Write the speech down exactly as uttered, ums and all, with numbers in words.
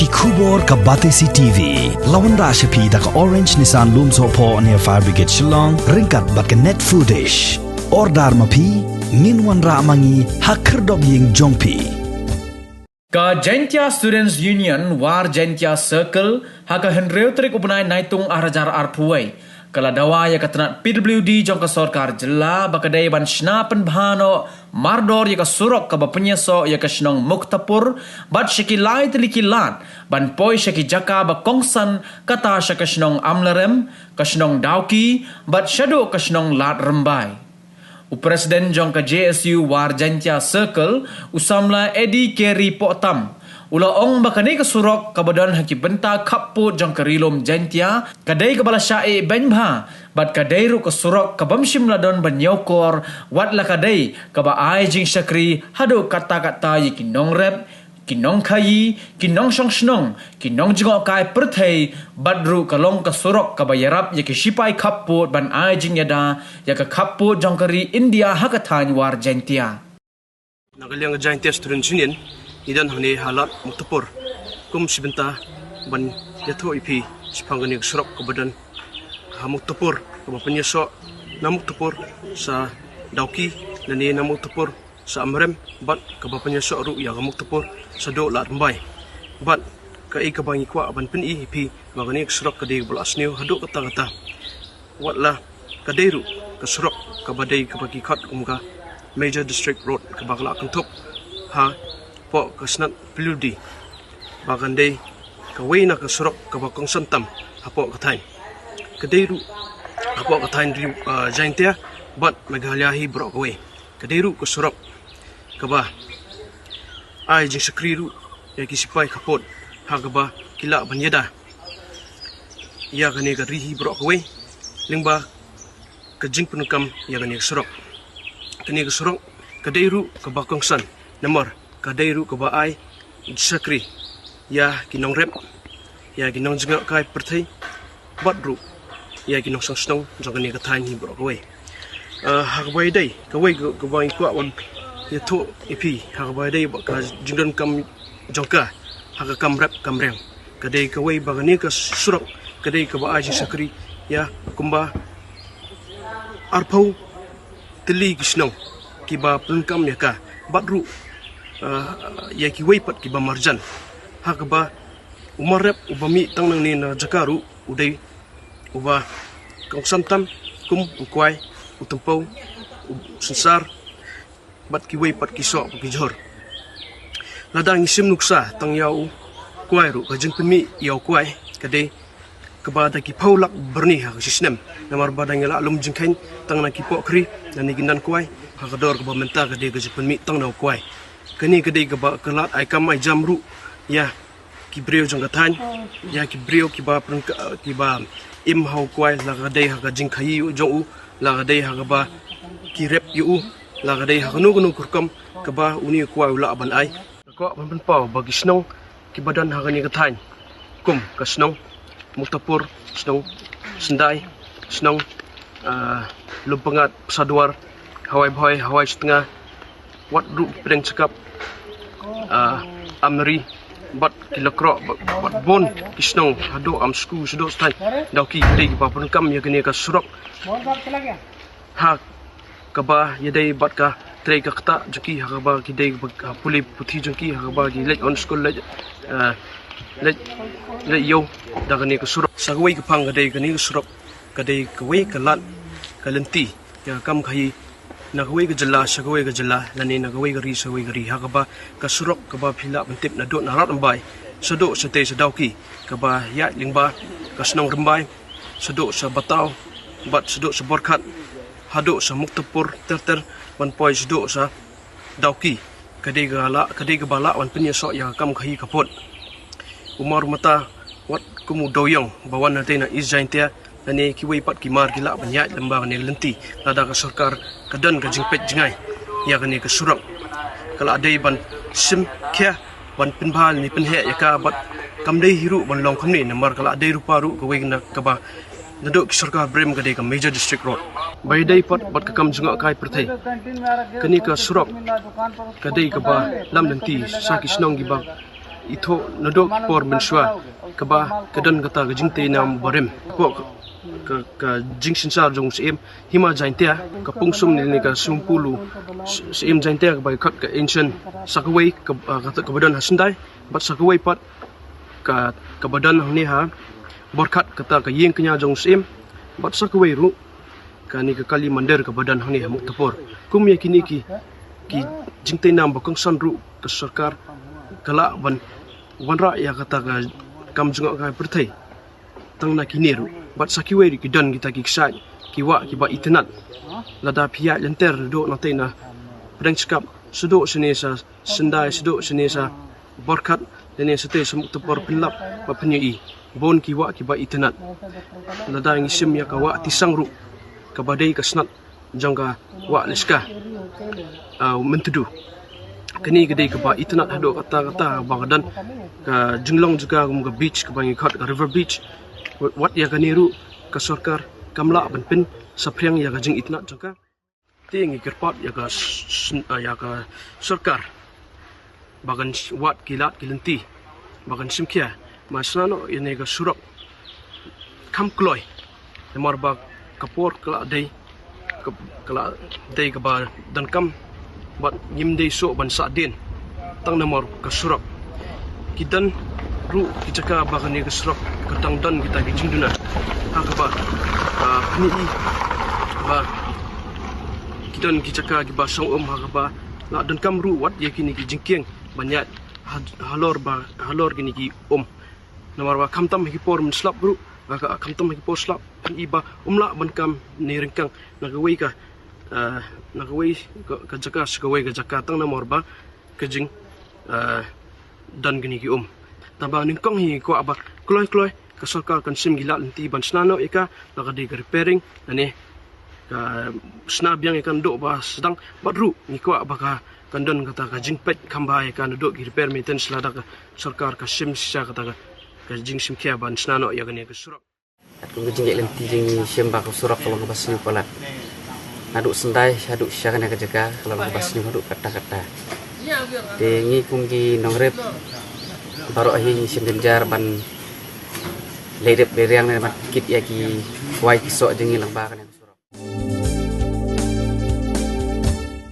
Khubor ka Batesi T V la wanrah sha phi da ka Orange Nissan Lumsohphoh near Fire Brigade Shillong, ryngkat bad ka Net Foodish. Order ma phi, ngin wanrah ma ngi ha khyrdop ïing jong phi. Ka Jaintia Students Union War Jaintia Circle ha ka hynriew tarik u bnai Naitung ar hajar arphew wei ka la dawa ïa ka tnat P W D jong ka sorkar jylla ba ka dei ban shna pynbha noh mardor ïa ka surok kaba pynïasoh ïa ka shnong Muktapur bad sha ki lai tylli ki lad ban poi sha ki jaka ba kongsan, kata sha ka shnong Amlarem, ka shnong Dawki bad shaduh ka shnong Lad Rymbai. U President jong ka J S U War Jaintia Circle, u samla Eddie Carey Pohtam, u la ong ba kane ka surok kaba don ha ki bynta khappud jong ka Ri Lum Jaintia ka dei kaba la shah ïehbeiñ bha bad ka dei ruh ka surok ka bym shym la don ban ïawkor, wat la ka dei kaba ai jingshakri haduh katta katta ïa ki nongrep, ki nongkhaïi, ki nongshong shnong, ki nongjngohkai pyrthei, bad ruh ka long ka surok kaba ïarap ïa ki shipai khappud ban ai jingïada ïa ka khappud jong ka ri India ha ka thaiñ War Jaintia. Na ka liang ka Jaintia Students Union, ngi don hangne ha lad Muktapur kum shi bynta ban ïathuh ïa phi shaphang kane ka surok kaba don ha Muktapur, kaba pynïasoh na Muktapur sha Dawki, lane na Muktapur sha Amlarem, bad kaba pynïasoh ruh ïa ka Muktapur shaduh Lad Rymbai. Bad kaei kaba ngi kwah ban pyni ïa phi, ba kane ka surok ka dei kaba la sniew haduh katta katta. Wat la ka dei ruh ka surok kaba dei kaba ki khot kum ka Major District Road, kaba ka la kynthup hapoh ka tnat P W D ba kan dei kawei na ka surok kaba kongsan tam hapoh ka thaiñ. Ka dei ruh hapoh ka thaiñ Ri, ah, Jaintia bad Meghalaya hi baroh kawei. Ka dei ruh ka surok kaba ai jingshakri ruh ïa ki shipai khappud ha kaba ki lah ban ïada ïa kane ka ri hi baroh kawei lyngba ka jingpyndonkam ïa kane ka surok. Kane ka surok ka dei ruh kaba kongsan, namar ka dei ruh kaba ai shakri ïa ki nongrep, ïa ki nongjngohkai pyrthei, bad ruh ïa ki nongshong shnong jong kane ka thaiñ hi baroh kawei. Ah, ha kaba ïadei kawei ka, kaba ngi kwah ban ïathuh ïa phi, ha kaba ïadei bad ka jingdonkam jong ka ha ka kam rep kam riang, ka dei kawei ba kane ka surok ka dei kaba ai jingshakri ïa kumba arphew tylli ki shnong kiba pyndonkam ïa ka, bad ruh, ah, ïa kiwei pat kiba marjan. Ha kaba u mar rep uba mih tang nangne na jaka ruh u dei uba kongsan tam kum u kwai, u tympew, u synsar, bad kiwei pat ki soh bad ki jhur. Lada ngi shim nuksa tang ïa u kwai ruh, ka jingpynmih ïa u kwai ka dei kaba da ki phew lak byrni ha ka shi snem. Namar ba da ngi la lum jingkheiñ tang na ki pohkhri lane ki nan kwai, ha ka dor kaba mynta ka dei ka jingpynmih tang na u kwai. Kane ka dei kaba ka lad ai kam ai jam ruh ïa ki briew jong ka thaiñ, ïa ki briew kiba pyrkhat, kiba im ha u kwai, la ka dei ha ka jingkhaïi jong u, la ka dei ha kaba ki rep ïa u, la ka dei ha kano kano ka rukom kaba une u kwai u lah ban ai. Ka kwah ban pynpaw ba ki shnong kiba don ha kane ka thaiñ kum ka shnong Muktapur, shnong Syndai, shnong, ah, Lumpyngat, Pasadwar, Hawai Bhoi, Hawai Sutnga, wat ruh ki pdeng Shakap, ah, Amri, bad ki Lakroh, bad, bad bun ki shnong haduh Amsku, shaduh Sthaiñ Dawki, ki dei kiba pyndonkam ïa kane ka surok ha kaba ïadei bad ka trei ka ktah jong ki, ha kaba ki dei ba ka pule puthi jong ki, ha kaba ki leit on school, leit, eh, leit, leit ïew da kane ka surok. Sa kawei ka phang ka dei kane ka surok ka dei kawei ka lad ka lynti ïa ka kam khaïi na kawei ka jylla sha kawei ka jylla, lane na kawei ka ri sha kawei ka ri, ha kaba ka surok kaba phi lah ban tip naduh na Lad Rymbai shaduh shatei sha Dawki, kaba ïaid lyngba ka shnong Rymbai shaduh sha Bataw, bad shaduh sha Borkhat, haduh sha Muktapur ter ter, ban poi shaduh sha Dawki, ka dei ka lah, ka dei kaba lah ban pynïasoh ïa ka kam khaïi khappud. U mar mynta wat kum u dewïong ba wan na tei na East Jaintia, lane kiwei pat ki mar ki lah ban ïaid lyngba kane ka lynti lada ka sorkar ka don ka jingpeit jngai ïa kane ka surok. Ka lah dei ban shim khia ban pynbha lane pynheh ïa ka, bad kam dei hi ruh ban long kumne, namar ka lah dei ruh pa ruh kawei na kaba naduh ki sorkar briew ka dei ka Major District Road. Ba ïadei pat bad ka kam jngohkai pyrthei, kane ka surok ka dei kaba lam lynti sa ki shnong kiba Ithuh naduh ki por mynshuwa kaba ka don kata ka jingtei nam barim. Pok ka, ka jingsynshar jong u Syiem, hima Jaintia, ka pungsum ne, ne ka swimming pool u Sy-, Syiem Jaintia kaba khot ka ancient, sa kawei ka, ah, kata kaba don ha Sendai, bad sa kawei pat ka, kaba don hangne ha Borkhat, kata ka ïing kñia jong u Syiem, bad sa kawei ruh kane ka Kali Mandir kaba don hangne ha Muktapur. Kum ïa kine ki, ki jingtei nam ba kongsan ruh ka sorkar ka lah ban wanrah ïa kata ka kam jngohkai pyrthei. Tang na kine ruh, bad sa kiwei ruh ki don kita ki kshaid, ki wah kiba itynnad. Lada phi ïaid lynter duh nangtei na pdeng Shkap, shuh duh shane sa Sendai, shuh duh shane sa Borkhat, lane shatei sa Muktapur, phin lap ba phin ïohi bun ki wah kiba itynnad. Lada ngi shim ïa ka wah Tisang ruh, kaba dei ka snat jong ka wah Liska, ah, Myntdu. Kane ka dei kaba itynnad haduh katta katta, ba ka don ka jinglong jong ka kum ka beach kaba ngi khot ka river beach. Wat ïa kane ruh ka sorkar kam lah ban pynsaphriang ïa ka jingitynnad jong ka. Te ngi kyrpad ïa ka s-, s-, ïa ka sorkar ba kan wad ki lad ki lynti ba kan shim khia, ba sna noh ïa kane ka surok kham kloi. Namar ba ka por ka la dei, ka, ka la dei kaba donkam, bad ngim dei shuh ban sah dien tang namar ka surok. Ki don ruh ki jaka ba kane ka surok ka dang don kita ki jingduna, ha kaba, ah, kane i ba ki don ki jaka kiba shong um, ha kaba la donkam ruh wat ïa kine ki jingkieng ban ïaid ha, halor ba, halor kine ki um. Namar ba khamtam ha ki por mynslap ruh, ba ka khamtam ha ki por slap, phin i ba um lah ban kam ne ryngkang na kawei ka, ah, na kawei ka, ka jaka sha kawei ka jaka tang namar ba ka jing, ah, don kine ki um. Tangba nyngkong hi kwah ba kloi kloi ka sorkar kan shim ki lad lynti ban shna noh ïa ka, la ka dei ka repairing, lane ka shna biang ïa ka naduh ba sdang, bad ruh ngi kwah ba ka kan don kata ka jingpeit kham bha ïa ka naduh ki repair maintenance, lada ka sorkar ka shim shisha kata ka, ka jingshim khia ban shna noh ïa kane ka surok. Katkum ka jingïaid lynti jong ngi, shim ba ka surok ka long kaba sniew palat. Naduh Sendai haduh sha kane ka jaka ka long kaba sniew haduh katta katta. Te ngi kum ki nongrep baroh hi ngi sngewjynjar ban leh dep leh riang ne ban kit ïa ki kwai ki soh jong ngi lyngba kane.